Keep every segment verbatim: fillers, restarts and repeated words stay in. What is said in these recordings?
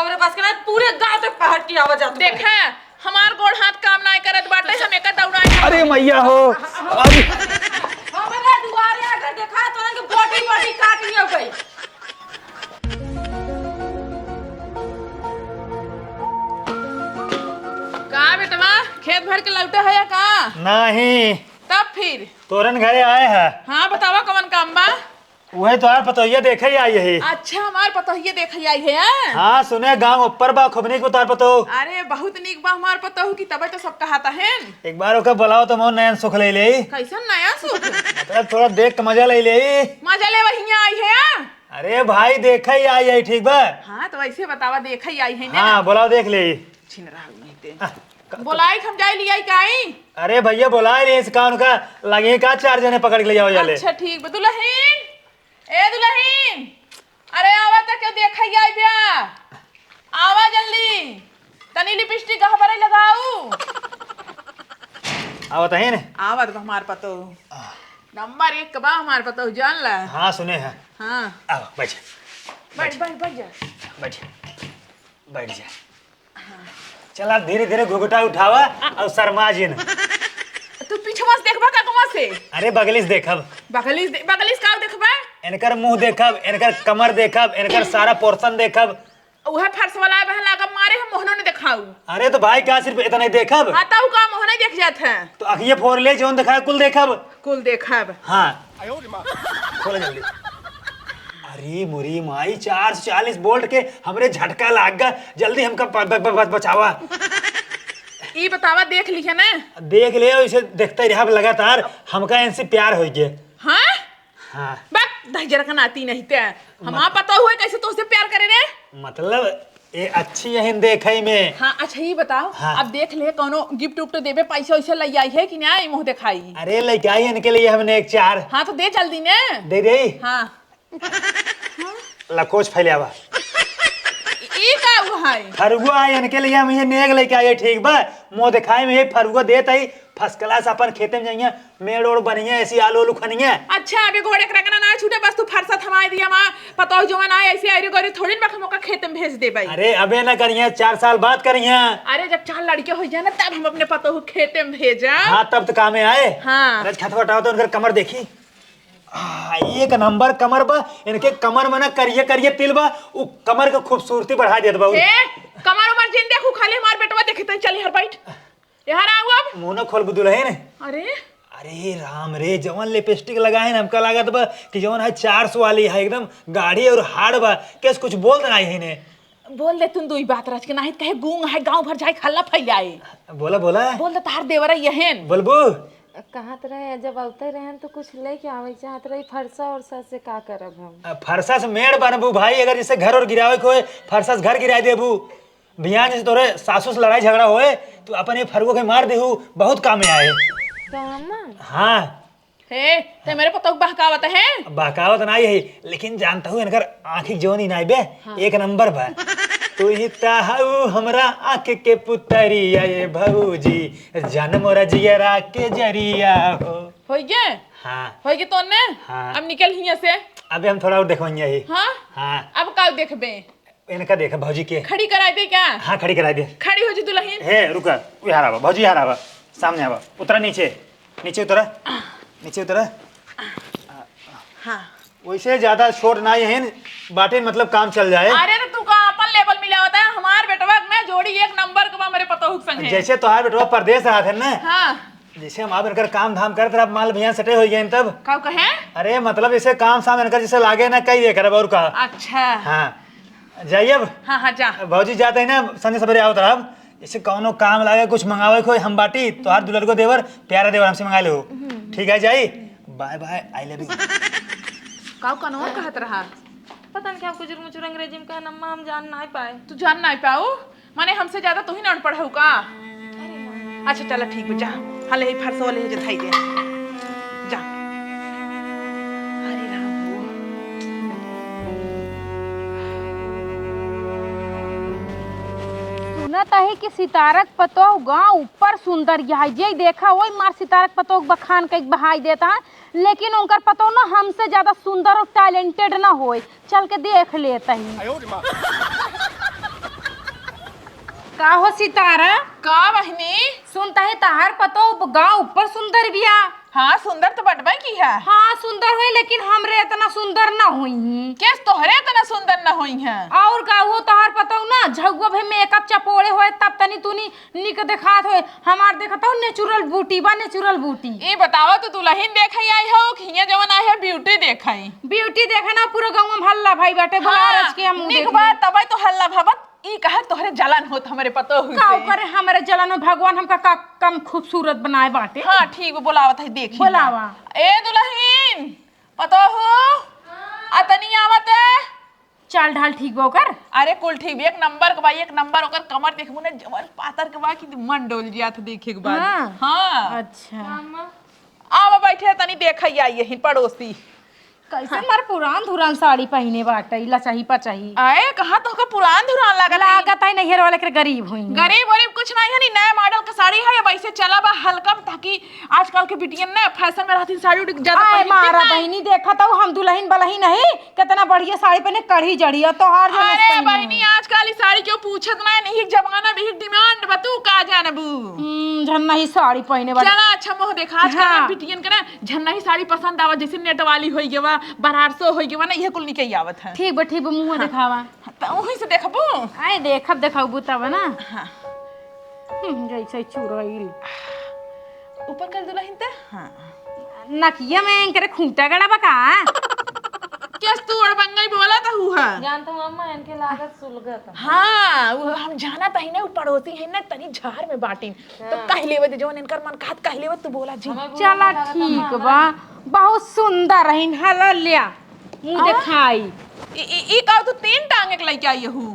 हमरे बस के ना, पूरे गांव तक पहर की आवाज आती है। देखा, हमार गोड़ हाथ काम नाय करत बाटे, हम एका दौड़ाए। अरे मैया हो, अरे। हमरा दुआरे अगर देखा तो ना कि body body काट लियो गई। का बेटवा, खेत भर के लौटे है या का? नहीं। तब फिर? तोरन घरे आए है। हाँ, बतावा कवन काम बा? उहे तोहार पतोहिया देखे ही आई है। अच्छा, हमार पतोहिया देखे ही आई है, हाँ? हाँ, सुने गाँव ऊपर बा, खूब नीक बा तोहार पतोह। अरे, बहुत नीक बा हमार पतोह की, तबे तो सब कहाता है। एक बार ओके बुलाओ तो मोर नयन सुख ले ले। कैसन नया सुख? मतलब थोड़ा देख के मजा ले ले। मजा ले वही आई है। अरे भाई, देखे ही आई है, ठीक बा? हाँ, तो ऐसे बतावा, देखे ही आई है ना? हाँ, बुलाओ, देख ले। छिन रहा नहीं ते। हाँ, क-, बोलाई, हम जाई लियाई काई? अरे भैया, बोलाए रहे इस काम का, लगे का चार जने पकड़ के ले जाओ जाले। अच्छा, ठीक बा। दुलहिन, ए दुलहिन, अरे आवा त, केहू देखा ही आई ब्या। आवा जल्दी, तनी लिपस्टिक गहबरे लगाऊ। आवत है ने? आवत बा हमार पतोह। नंबर एक के बा हमार पतोह, जान ला। हाँ, सुने हैं। हाँ। आओ, बैठ। बैठ, बैठ, बैठ जा। बैठ। बैठ जा। चला, धीरे धीरे घुघुटा उठावा और शर्मा जिन। तू पीछवा से देखबा का कमा से? अरे बगली से देखब। बगली से दे-, बगली से का देखबा? इनकर मुंह देखब, इनकर कमर देखब, इनकर सारा पोर्शन देखब। उहे फर्श वाला है, बहन लागब मारे हम मोहनो ने देखाऊ। अरे तो भाई का सिर्फ इतना ही देखब? हाँ, तऊ का मोहनो ही देख जात है। तो अखिए फोड़ ले, जौन देखाए कुल देखब। कुल देखब। हाँ। खोला जल्दी। अरे मोरी माई, चार सौ चालीस वोल्ट के हमरे झटका लाग गा। जल्दी हमका ब-, ब-, ब-, ब-, बचावा। ई बतावा, देख लिहे ना? देख ले, इसे देखते ही रहब लगातार। हमका इनसे प्यार होइ गया। हाँ? हाँ। बक, दहिजरा का नाती नहीं ते। हमार पतोह हुए, कैसे तोसे प्यार करे रे? मतलब, ए अच्छी यही देखे में। हाँ, अच्छा, ई बताओ, हाँ। अब देख ले, कौनो गिफ्ट उफ्ट देबे, पैसा वैसा ले आई है कि ना, ई मुँह देखाई? अरे, लेके आई इनके लिए हमने एक चार। हाँ, तो दे जल्दी ने। दे दे। हाँ। लकोच फैलावा। ई का हुआ है? फरुआ है, इनके लिए हम ये नेग लेके आए, ठीक बा? मुँह देखाई में ये फरुआ देत आई, first class अपन खेते में जाइए, मेड़ ओड़ बनिए, ऐसी आलू उलू खनिए। अच्छा, अबे घोड़े के रंगना ना छूटे, बस तू फरसा थमाए दिया माँ, पतोह जवन आए, ऐसे आयरी गोरी थोड़ी ना हम ओका खेते में भेज दे भाई। अरे, अबे ना करिए, चार साल बाद करिए। अरे, जब चार लड़के हो जाए ना, तब हम अपने पतोह खेते में भेजा। हाँ, तब तो कामे आए। हाँ। रज खतवा उठाओ तो उनकर कमर देखी। आ, एक नंबर कमर बा, इनके कमर में ना करिए करिए तिल बा, उ कमर के खूबसूरती बढ़ा देत बा। ए, कमर उमर जिन देखू, खाली हमार बेटवा देखे तनी चली हर बैठ। यहाँ आओ अब। मुंह ना खोल बुदुल है ने। अरे। अरे राम रे, जवन लिपस्टिक लगाए ना, हमका लागत बा कि जवन है चार सौ वाली है, एकदम गाढ़ी और hard बा। केस कुछ बोल देना है ने। बोल दे तुम दुई बात रच के, नाहीं त कहे गूंग है, गांव भर जाए हल्ला फैलाए। बोला, बोला। बोल दे तार देवरा यहेन। बोलबू? कहत रहे, जब अवते रहेन तो कुछ लेके आवे चाहत रही, फरसा उरसा से का करब हम? आ, फरसा से मेड़ बनबू भाई, अगर जैसे घर और गिरावे के होए, फरसा से घर गिराए देबू। बिहान जैसे तोरे सासू से लड़ाई झगड़ा होए, तू अपन ये फरुआ के मार देहू, बहुत काम में आए। तो अम्मा? हाँ। हे, ते मेरे पतोह बहकावत है? बहकावत नाई है, लेकिन जानता हूँ इनकर आँखी जोनी नाई बे, हाँ। एक नंबर बा। तू ही त हऊ हमरा आँख के पुतरिया, ये भौजी, जान मोरा जियरा के जरिया हो। होई गे? हाँ। होई गे तोने? हाँ। अब निकल हियां से। अबे हम थोड़ा और देखवाइए ही। हाँ? हाँ। अब का देखबे? इनका देखा भौजी के। खड़ी कराई दे क्या? हाँ, खड़ी कराई दे। खड़ी हो जी दुलहिन। हे, रुका, उ यहाँ आवा, भौजी यहाँ आवा, सामने आवा, उतरा नीचे, नीचे उतरा, नीचे उतरा। हाँ। वैसे ज्यादा छोट नाई है, बाटे मतलब काम चल जाए। अरे तो तू का अपन level मिला होता है, हमार बेटवा में जोड़ी एक नंबर के बा मेरे पतोह के संग है। जैसे तोहार बेटवा परदेस रहत है ना, हाँ। जैसे हम आप इनकर काम धाम करत रह, माल भियान सटे हो गए तब। का कहे? अरे मतलब जैसे काम साम इनकर जैसे लागे ना, कई दे करब और का। अच्छा। हाँ। जाइए अब। हाँ, हाँ, जा। भौजी जाते ही ना, संझे सवेरे आवत रहब। जैसे कौनो काम लागे, कुछ मंगावे कोई, हम बाटी, तोहार दुलर को देवर, प्यारा देवर, हमसे मंगा ले हो। हम्म। ठीक है, जाई। Bye bye, I love you। काऊ कनवा कहत रहा? पता नहीं क्या कुछ मुचुर अंग्रेजी में कहन, अम्मा, हम जान ना पाए। तू जान ना पाऊ? माने हमसे ज्यादा तू ही ना अनपढ़ हो का? अच्छा चला ठीक बा, जा। हले ही फरसो ले जो धई दे। जा। अरे राम हो। सुनत है कि सितारक पतोह गांव ऊपर सुंदर है, जे देखा वही मार सितारक पतोह बखान के बहाई देता है, लेकिन उनकर पतोह ना हमसे ज्यादा सुंदर और talented ना होए। चल के देख लेत ही। आयो रे माँ। का हो सितारा? का बहिनी? सुनत ही तहार पतोह गाँव ऊपर सुंदर बिया। हाँ, सुंदर तो बटबे की है। हाँ, सुंदर होई, लेकिन हमरे इतना सुंदर ना होई। केस तोहरे इतना सुंदर ना होई है? और का, वो तहार पतोह ना झगुआ भे मेकअप चपोड़े होए, तब तनी तूनी निक देखात होए। हमार देखत हो natural beauty बा, natural beauty। ई बतावा, तू दुलहिन देखे आई हो कि हियाँ जवन आई है beauty देखे? Beauty देखे ना, पूरा गाँव में हल्ला भाई बाटे, बोला हाँ, रच के हम निक देख बा, लें। तबे तो हल्ला भवत। ई कहे तोहरे जलन होत हमरे पतोह का से। करे हमरे जलन हो, भगवान हमका का कम खूबसूरत बनाए बाटे। हाँ, ठीक बा, बोलावत है, देखी। बोलावा। ए दुलहिन, पतोहू, आ तनी आवत है। चाल ढाल ठीक बा ओकर? अरे कुल ठीक बा, एक नंबर के बा, एक नंबर। ओकर कमर देखबू ना, जबर पातर के बा कि मन डोल जात देखे के बाद। हाँ। हाँ। अच्छा। मामा। आवा बैठे, तनी देखै आई यही पड़ोसी। कैसे हाँ। मार पुरान धुरान साड़ी पहिने बाटे, ई लचही पचही। आए, कहाँ तोहका पुरान धुरान लागत है? लागत है नैहर वाले के गरीब होई। गरीब वरीब कुछ नहीं है, नी नया मॉडल के साड़ी है, अब ऐसे चला बा हल्का में, ताकि आजकल के बिटियन ना फैशन में रहती साड़ी उड़ी ज्यादा आए पहिनती मारा नहीं। बहिनी, देखत हऊ हम दुलहिन बलहिन नहीं, कितना बढ़िया साड़ी पहने, कढ़ी जड़ी, और तोहार जो अरे नस पहिने बहिनी, है। आजकल ई साड़ी क्यों पूछत ना, नहीं जमाना भी डिमांड बा, तू का जानबू? हम्म, झन नहीं साड़ी पहने वाली। चला अच्छा मुँह देखा, आजकल हाँ। बिटियन के ना झन्ना ही साड़ी पसंद आवा, जैसे नेट वाली होई गवा, बनारसो होई गवा ना, इहे कुल निके आवत है। ठीक बा, ठीक बा, मुँह हाँ। देखावा। त उही से देखबू? आए देखब, देखाऊ बुतावा ना। हाँ। हम्म, जैसे चुरैल। ऊपर कर दुलहिन त? हाँ। नकिया में इनकरे खूंटा गड़ा बा का? केस तू अड़बंगई बोला त हुआ। जानत हूँ अम्मा, इनके लागत सुलगत। हाँ, वो हम जानत ही ना, वो पड़ोसी है ना, तनी झार में बाटिन। तो हाँ। कह लेवे दे, जौन इनकर मन कहत कह लेवे, तू बोला जी। हमें बुरा चला ना लगा, ठीक तब बा, बहुत सुंदर रहीन। हला ल्या, मुँह आवा। देखाई। ई, ई, ई का तू तीन टांगे के लइके आई हू?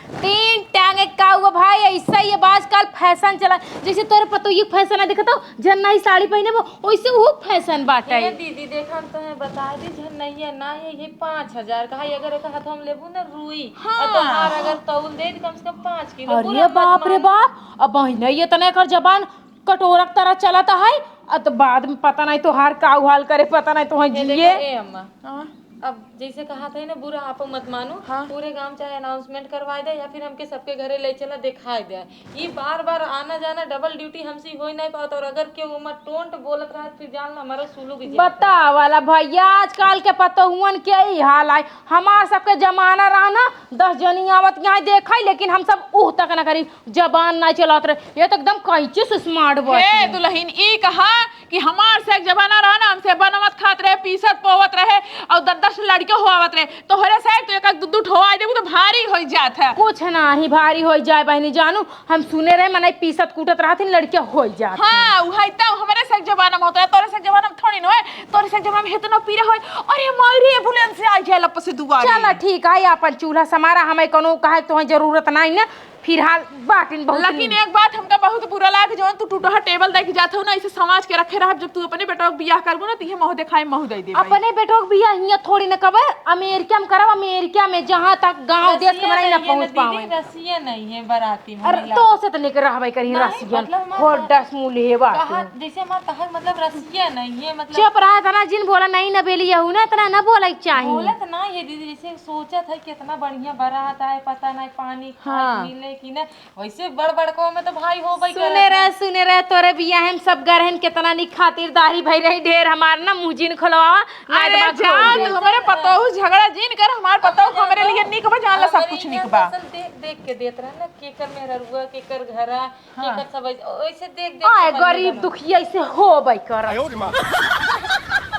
तीन टांगे का हुआ भाई, ऐसा ही अब आजकल फैशन चला। जैसे तोरे पतोह ये फैशन है, देखत हो, जन्ना ही साड़ी पहने वो, वैसे वो फैशन बाटे। ए दीदी, देखा हम तोहे बता दी, जन्ना ही है ना, ये, ये पाँच हजार का है, अगर एक हाथ हम लेबू ना रुई, हाँ। और तोहार अगर तौल दे, तो कम से कम पाँच किलो अरे पूरा बाप रे मत मान। बाप, अब बहिने ये तना एकर जबान कटोरक तरह चलत है, अ त बाद में पता नहीं तोहार का हाल करे, पता नहीं तोहे ये जिए। देखो, ए अम्मा, हाँ। अब जैसे कहा था ना, बुरा आप मत मानो, हाँ। पूरे गांव चाहे अनाउंसमेंट करवा दे या फिर हमके सबके घरे ले चला दिखाई दे। ये बार बार आना जाना डबल ड्यूटी हमसे हो ही नहीं पाता, और अगर केहू उमर टोंट बोलत रहे फिर जान ला हमारा सुलुक जाता। बतावला भैया, आजकल के पतोहुअन के ही हाल है। हमार सबके जमाना रहा ना, दस जनी आवत यहाँ देखा, लेकिन हम सब ऊह तक ना करी, जबान ना चलात रहे। ये तो एकदम कैंची से स्मार्ट बात हे है। दुलहिन, ई कहा कि हमार से एक जमाना रहा ना, हमसे बनवत खात रहे, पीसत पोवत रहे, और दस दस लड़के होआवत रहे। तोहरे से एक तो एक एक दू दू ठो आई देबू तो भारी होई जात है। कुछ नाही भारी होई जाए बहिनी जानू, हम सुने रहे मनई पीसत कूटत रहथिन, लड़के होई जात हाँ, हैं। उहई तो हमरे से एक जमाना में होत रहे, तोरे से एक जमाना में थोड़ी न होए। तोरे से एक जमाना में हेतनो पीरे होए, अरे माई रे, एम्बुलेंस से आई जाए लप से दुआरे। चला ठीक है, अपन चूल्हा समारा, हमें कोनो कहे तोहे जरूरत नाही ना। फिलहाल बाटिन बहुत लेकिन नीक। एक बात हमका बहुत बुरा लागे, जौन तू टूटहा टेबल दे के जात हो ना, इसे समाज के रखे रहब। जब तू अपने बेटवा के बियाह करबू ना, तो इहे मुँह देखाए मुँह दे देबे। अपने बेटवा के बियाह हियाँ थोड़ी न कबे, अमेरिका में करब, अमेरिका में, जहाँ तक गाँव देश के रसिया मनई ना नहीं है पहुँच ना दीदी, पावे। रसिया नहीं है बाराती में अरे मिला। तो से तो लेके रहबे करी नहीं, रसियन, मतलब हमार हो का-, डस मुँह लेबा कहा, तू। जैसे हमार कहा मतलब रसिया नहीं है, मतलब चुप रहा, इतना जिन बोला नहीं ना बेली यहू ना, इतना ना बोले के चाही। बोलत ना ये दीदी, जैसे सोचत है कितना बढ़िया बारात आए, पता नहीं पानी खाए हाँ। मिले कि ना, वैसे बड़ बड़को में तो भाई होबे सुने करत रहे, है। सुने रहे, तोरे बियाहे में सब गरहन केतना निक खातिरदारी भई रही, ढेर हमार ना मुँह जिन खोलवावा, ना अरे तो मैं जा, खोल दे। तू हमरे पतोहू झगड़ा जिन कर, हमार पतोहू हमरे लिए निक बा, जान ला सब हमरे कुछ यहाँ निक बा। दरअसल देख, देख के देत रहे ना, केकर मेहररुआ, केकर घरा, हाँ। केकर सब ऐसे, ऐसे देख, देख आए के मन गरीब में दुखिया ऐसे होबे करत।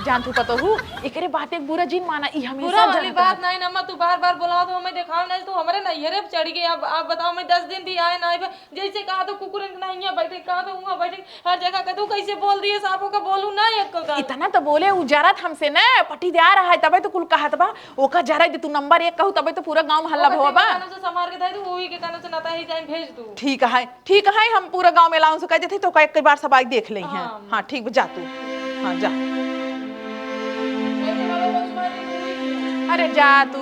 जान तू पतोहू, एकरे बात एक बुरा जिन माना, ई हमेशा बुरा वाली जानत बात रहे। नहीं ना, अम्मा, तू बार बार बोलाओ तो हमें देखाओ नहीं, तू हमरे नैहरे पे चढ़ गई। अब आप बताओ, मैं दस दिन भी आए ना आए, जैसे कहा तो कुकुरन के नैया बैठे, कहा तो हुआ बैठे, हर जगह का तू कैसे बोल दिए, साफों का बोलू ना एक को गाल। इतना तो बोले, उ जरत हमसे ना, पटीदार है, तबे तो कुल कहत बा, ओका जरा दे तू नंबर एक कहू, तबे तो पूरा गाँव में हल्ला ओकर भवा बा। कानों से संभाल के दे दू, वही के कानों से नता ही जाइन भेज दू। ठीक है, ठीक है, हम पूरा गाँव में अलाउंस कर देते तो कई, कई बार सब आई देख ले हैं। हाँ। हाँ, ठीक बा, जा तू। हाँ, जा। अरे जा तू।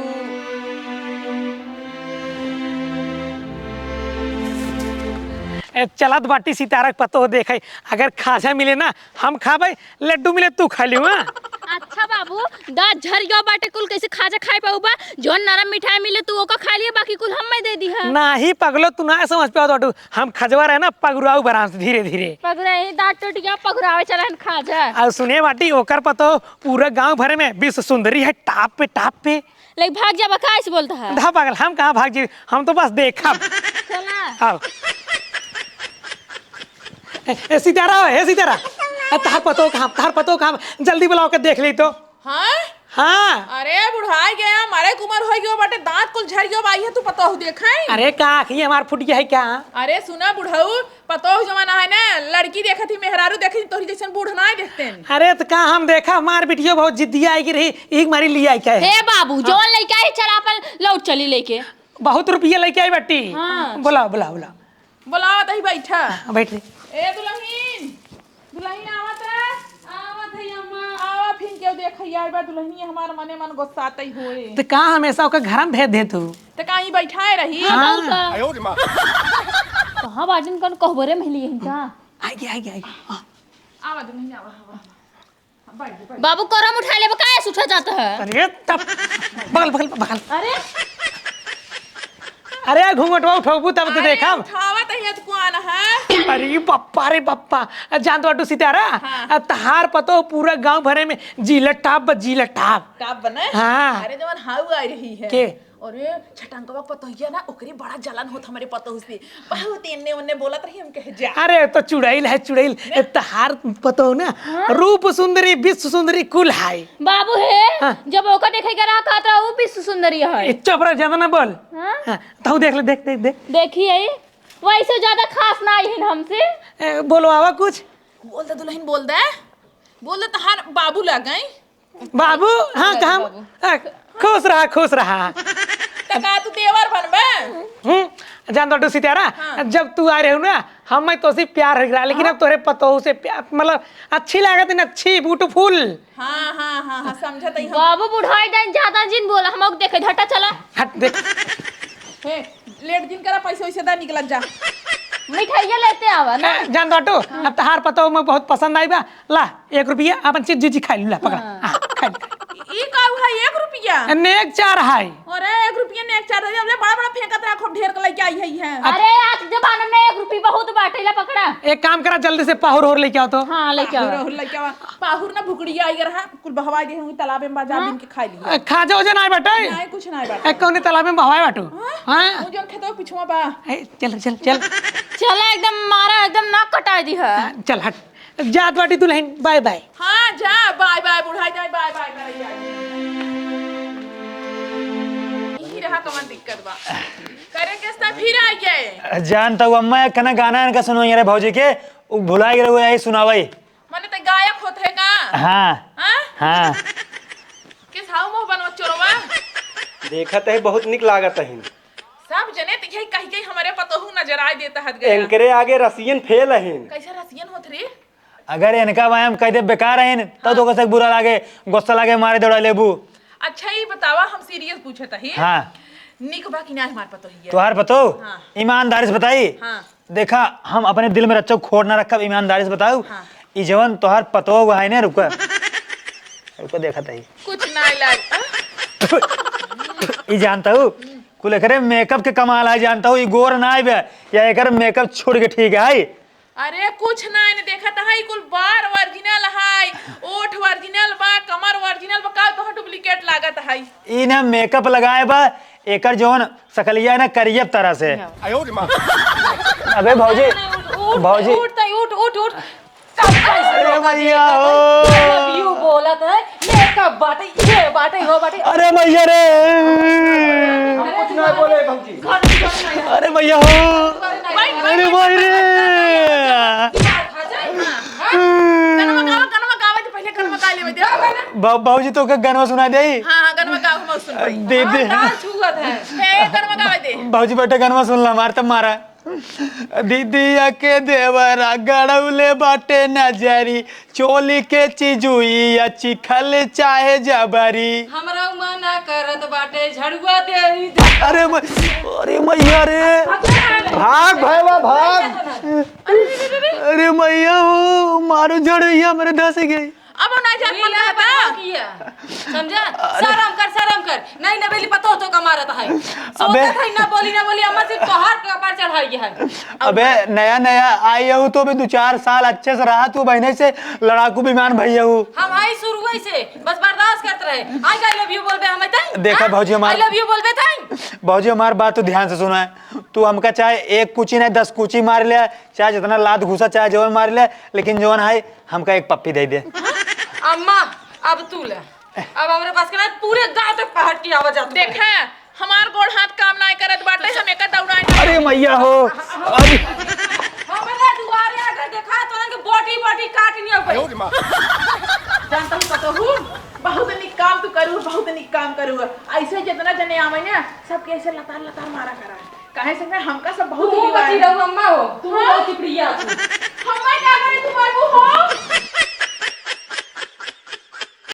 ए, चलत बाटी सितारक पतोह देखे, अगर खाजा मिले ना, हम खाबे, लड्डू मिले, तू खा लियो, हाँ? अच्छा बाबू, दाँत झर गयो बाटे, कुल कैसे खाजा खाए पाऊ बा? जौन नरम मिठाई मिले तू ओका खा लिए, बाकी कुल हम्मे दे दी है। नाही पगलो, तू ना समझ पाओ तो हम खजवा रहे ना, पगुराऊ बराम से धीरे धीरे। पगुराई, दाँत टूट गया, पगुरावे चलन खाजा। और सुने बाटी, ओकर पतो पूरा गांव भरे में विश्व सुंदरी है, टॉप पे, टॉप पे। लेकिन भाग जाबा का ऐसे बोलता है? धा पागल, हम कहाँ भाग जी, हम तो बस देखब। चला। आओ। ए, ए, सितारा, ए, सितारा। ए, तहार पतो कहाँ, तहार पतो कहाँ? जल्दी बुलाओ के देख ली तो। हाँ? हाँ। अरे, बुढ़ाई गया, मारे के उमर होई गयो बाटे, दाँत कुल झर गयो बा, ये तू पतोहू देखे? अरे, का आँखी हमार फूट गया है क्या? अरे, सुना बुढ़ऊ, पतोहू जमाना है ना, लड़की देखत ही, मेहरारू देखत ही, तोहरी जैसन बूढ़ नाई देखते हैं। अरे, तो का हम देखा, हमार बिटियो बहुत जिद्दिया आई की रही, एक मारी लिया आई क्या है? हे बाबू, हाँ। जौन लइका है, चला अपन लौट चली लेके। बहुत रुपया लेके आई बट्टी। हाँ। बुलाओ, बुलाओ, बुलाओ। बोलावत ही, बैठा। हाँ, बैठ रे। ए दुलहिन, दुलहिन आवत रे। आवत है अम्मा। आवा, फिर केहू देखे आइल बा, दुलहिनिया हमार मने मन गुस्सात ही होए। तो का हमेशा ओकर घर में भेज दे तू? तो का ई बैठाए रही? हाँ। और का? कहाँ बाजिन कन कहबरे में हिली यहीं का? आइगे, आइगे, आइगे। हाँ। आवा दुलहिन, आवा, आवा, आवा। बाबू, करम उठा लेबे, काहे से उठा जात है? अरे, तब बगल, बगल, बगल। अरे। अरे, घूंघटवा उठौबू तब तो अरे, देखब। उठावत है, तो कौन है? अरे, बप्पा रे बप्पा। जान तो अड्डू सितारा, हाँ। आ, तहार पतो पूरा गांव भरे में जिला टॉप बा, जिला टॉप। टॉप बने? हाँ। अरे, जवन हाउ आ रही है। के? अरे, छटंकवा पतोहिया ना, ओकरे बड़ा जलन होत हमरे पतोह से। बहुत एन्ने ओन्ने बोलत रही, हम कहे, "जा।" अरे, तो चुड़ैल है, चुड़ैल। ने? ए, तहार पतोह ना, हाँ? रूप सुंदरी, विश्व सुंदरी कुल है। बाबू हे, हाँ। जब ओकर देखे के रहा, कहत रहा, "ऊ विश्व सुंदरी है।" ए, चुप रह, ज्यादा ना बोल। हाँ? हाँ, तहू देख ले, देख, देख, देख। देखी है, वैसे ज्यादा खास ना आई हमसे। ए, बोलो आवा कुछ। बोल दे दुलहिन, बोल दे। बोल दे, तहार बाबू लग गई। बाबू, हाँ, बाबू, कहाँ? बाबू। आ, खुश रहा, खुश रहा। त का तू देवर बनबे? हम्म, जान तो सितारा, हाँ। जब तू आ रहे हो ना, हमें तोसे प्यार हो रहा, लेकिन हाँ। अब तोरे पतोहू से प्यार, मतलब, अच्छी लागत है ना, अच्छी, ब्यूटीफुल। हाँ, हाँ, हाँ, हाँ, समझत ही हम। बाबू, बुढ़ाई डाइन ज्यादा जिन बोला, हम देखे, हटा, चला। हट, देख। हे, लेट जिन करा, पैसे वैसे दा, निकलत जा। मिठाइया लेते आवा ना। ए, जान तो, हाँ। अब तहार पतोहू में बहुत पसंद आई बा, ला, एक रुपया, अपन चीज जी जी खाई लू, ला, पकड़ा। हाँ। हाँ, खाई लू। ई का हुआ, एक रुपया? नेग चार है। अरे, एक रुपया नेग चार है, हमले बड़ा बड़ा फेंकत रहा, खूब ढेर के लेके आई है, है। अरे, आज के जमाना में एक रुपया बहुत बाटे, ला, पकड़ा। एक काम करा, जल्दी से पाहुर होर लेके आओ तो। हाँ, लेके आओ। पाहुर होर लेके आओ। पाहुर ना भुकड़िया आई रहा, कुल बहवाई दे हूँ, तालाबे में बाजार हाँ? दिन के खाई लिया। ए, खाजा ओजा नाई बाटे? नाई, कुछ नाई बाटे। ए, कौने तालाबे में बहवाए बाटू? हाँ? हाँ? वो जौन खेतवा पिछुआ बा। ए, चल, चल, चल। चला, एकदम मारा, एकदम नाक कटाई दी है। हाँ, चल, हट। जात बाटी दुलहिन, बाय बाय। हाँ, जा, बाय बाय, बुढ़ाई जाए, बाय बाय, करे जाए। यही रहा कमन दिक्कत बा। करे के सा फिर आ गए। जान तो अम्मा, एक ना गाना इनका सुनो, ये रे भौजी के, उ भुला गए, वो यही सुनावई। मने ते गायक होत है का? हाँ। हाँ? हाँ। किस हाउ मुँह बनवा चोरवा? देखत है, बहुत निक लागत है। सब जने त यही कह के हमरे पतोहू नजर आए देता हत गया। एनकरे आगे रसियन फेल अहिन। कैसे रसियन होत रे? अगर इनका बारे में कह दे बेकार अहिन, तब हाँ। तो कैसे बुरा लागे, गुस्सा लागे, मारे दौड़ा लेबू। अच्छा, ई बतावा, हम सीरियस पूछत ही। हाँ। निक बा कि ना हमार पतोहिया? तोहार पतो? हाँ। ईमानदारी से बताई। हाँ। देखा, हम अपने दिल में रच्चो खोट ना रखब, ईमानदारी से बताऊ। हाँ। ई जवन तोहार पतो हुआ है ने, रुका। रुका, देखत ही। कुछ ना लाग, हाँ? ई जानता हूँ, कुल एकरे मेकअप के कमाल है, जानता हूँ, ई गोर ना आइबे, या एकर मेकअप छोड़ के ठीक है। अरे कुछ ना, इन्हें देखत है, कुल बार ओरिजिनल है, ओठ ओरिजिनल बा, कमर ओरिजिनल बा, का तोह डुप्लीकेट लागत है? ई ना मेकअप लगाए बा, एकर जौन सकलिया ना करियब तरह से। आयो रे माँ। अबे भौजी, उठ, उठ, भौजी। उठ, उठ, उठ, उठ। अरे भैया हो। I love you बोलत है, मेकअप बाटे, ये बाटे, वो बाटे। अरे भैया रे। हम कुछ ना बोले भौजी। अरे भैया हो। अरे भाई रे। दिमाग खा जाए। हाँ, हाँ। गनवा गावा, गनवा गावा, तो पहले गनवा गा लेवे दे। भौ-, भौजी तो के गनवा सुना दे। हाँ, हाँ, गनवा गावा, हम सुन पाई। दे दे। हाँ, तार छुअत है। हे, गनवा गावा दे। भौजी बैठे गनवा सुन ला, मार तब मारा। दीदिया के देवरा गड़ौले बाटे नजरी, चोली के चिजुइया चिखल चाहे जबरी। हमरा मना करत बाटे झड़ुआ दे। अरे म-, अरे मैया रे, भाग भैया भाग। अरे मैया हो, मारो झड़ुइया मेरे धस गई। अब ना जा। ना बता। समझा? शर्म कर, शर्म कर। नहीं, नवेली पतोह तो का मारत है। अबे। सोचत है ना बोली, ना बोली, अम्मा सिर्फ तोहार के ऊपर चढ़ाई है। अबे, नया नया आई हूँ तो अभी दो चार साल अच्छे से रहा तू, बहने से लड़ाकू विमान भैया हूँ। हम आई शुरू से, बस बर्दाश्त करत रहे। आई I love you बोलबे हम तई? देखा हाँ? भौजी हमार I love you बोलबे तई? भौजी हमार बात तो ध्यान से सुना है। तू हमका चाहे एक कुची नहीं, दस कुची मार ले, चाहे जितना लात घूसा, चाहे जवन मार ले, लेकिन जवन है, हमका एक पप्पी दे दे। अम्मा, अब तू ले। अब हमरे पास के ना, पूरे गांव तक पहाड़ की आवाज आती है। देखा, हमार गोड़ हाथ काम नाय करत बाटे, हम एका दौड़ाई। अरे मैया हो। अरे। हमरा दुआरे अगर देखा तो ना कि बोटी बोटी काट लिया भाई। जानता हूँ पतोहू, बहुत निक काम तू करू, बहुत निक काम करू। ऐसे जितना जने आवे ना, सबके ऐसे लतार लतार मारा करा। काहे से ना हमका सब बहुत तू दीवार बची है। रहू अम्मा हो, तू हाँ? बहुत प्रिया तू। हम्मा का करे तू मारू हो?